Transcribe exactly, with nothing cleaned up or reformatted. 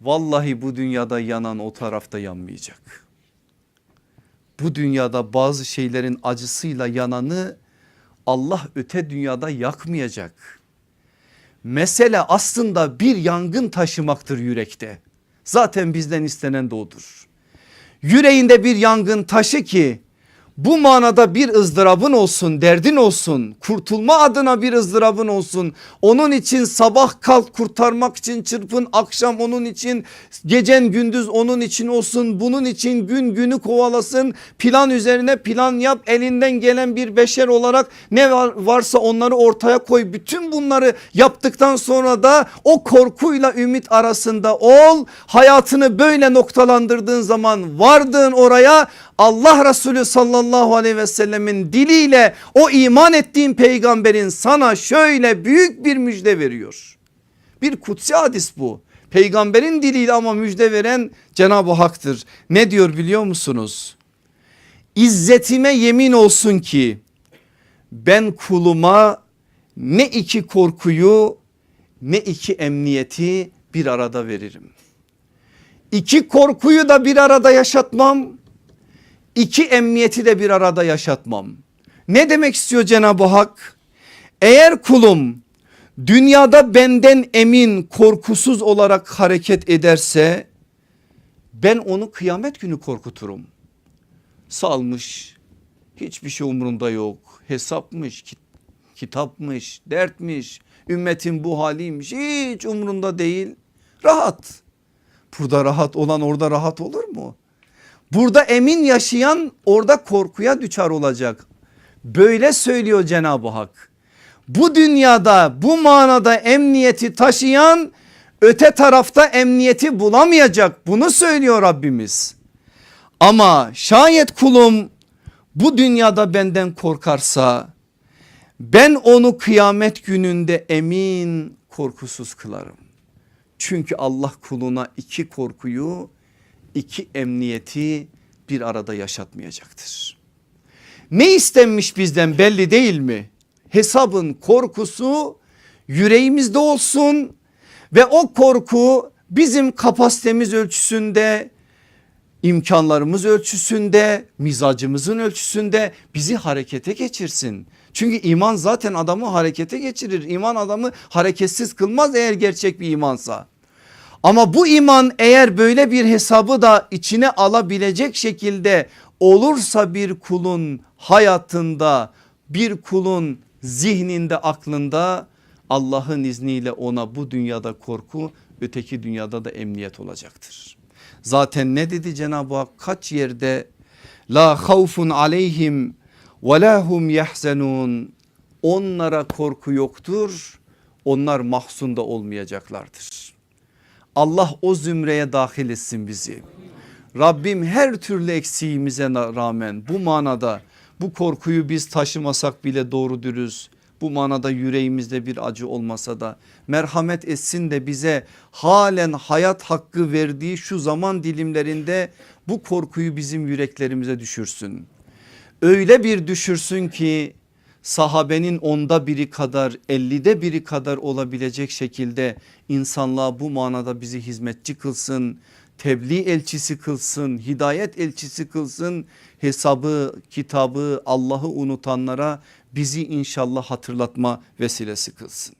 Vallahi bu dünyada yanan o tarafta yanmayacak. Bu dünyada bazı şeylerin acısıyla yananı Allah öte dünyada yakmayacak. Mesele aslında bir yangın taşımaktır yürekte. Zaten bizden istenen de odur. Yüreğinde bir yangın taşı ki bu manada bir ızdırabın olsun, derdin olsun, kurtulma adına bir ızdırabın olsun. Onun için sabah kalk kurtarmak için çırpın, akşam onun için, gecen gündüz onun için olsun, bunun için gün günü kovalasın, plan üzerine plan yap, elinden gelen bir beşer olarak ne var, varsa onları ortaya koy. Bütün bunları yaptıktan sonra da o korkuyla ümit arasında ol. Hayatını böyle noktalandırdığın zaman vardığın oraya Allah Resulü sallallahu aleyhi ve sellemin diliyle o iman ettiğin peygamberin sana şöyle büyük bir müjde veriyor. Bir kutsi hadis bu. Peygamberin diliyle ama müjde veren Cenab-ı Hak'tır. Ne diyor biliyor musunuz? İzzetime yemin olsun ki ben kuluma ne iki korkuyu ne iki emniyeti bir arada veririm. İki korkuyu da bir arada yaşatmam, iki emniyeti de bir arada yaşatmam. Ne demek istiyor Cenab-ı Hak? Eğer kulum dünyada benden emin, korkusuz olarak hareket ederse ben onu kıyamet günü korkuturum. Salmış, hiçbir şey umrunda yok. Hesapmış, kit- kitapmış, dertmiş, ümmetin bu haliymiş, hiç umrunda değil. Rahat. Burada rahat olan orada rahat olur mu? Burada emin yaşayan orada korkuya düçar olacak. Böyle söylüyor Cenab-ı Hak. Bu dünyada bu manada emniyeti taşıyan öte tarafta emniyeti bulamayacak. Bunu söylüyor Rabbimiz. Ama şayet kulum bu dünyada benden korkarsa ben onu kıyamet gününde emin, korkusuz kılarım. Çünkü Allah kuluna iki korkuyu, iki emniyeti bir arada yaşatmayacaktır. Ne istenmiş bizden belli değil mi? Hesabın korkusu yüreğimizde olsun ve o korku bizim kapasitemiz ölçüsünde, imkanlarımız ölçüsünde, mizacımızın ölçüsünde bizi harekete geçirsin. Çünkü iman zaten adamı harekete geçirir. İman adamı hareketsiz kılmaz eğer gerçek bir imansa. Ama bu iman eğer böyle bir hesabı da içine alabilecek şekilde olursa bir kulun hayatında, bir kulun zihninde, aklında, Allah'ın izniyle ona bu dünyada korku, öteki dünyada da emniyet olacaktır. Zaten ne dedi Cenab-ı Hak kaç yerde? La havfun aleyhim ve la hum yahzanun. Onlara korku yoktur. Onlar mahzun da olmayacaklardır. Allah o zümreye dahil etsin bizi. Rabbim her türlü eksiğimize na- rağmen bu manada bu korkuyu biz taşımasak bile doğru dürüst, bu manada yüreğimizde bir acı olmasa da merhamet etsin de bize halen hayat hakkı verdiği şu zaman dilimlerinde bu korkuyu bizim yüreklerimize düşürsün. Öyle bir düşürsün ki sahabenin onda biri kadar, ellide biri kadar olabilecek şekilde insanlığa bu manada bizi hizmetçi kılsın, tebliğ elçisi kılsın, hidayet elçisi kılsın, hesabı, kitabı, Allah'ı unutanlara bizi inşallah hatırlatma vesilesi kılsın.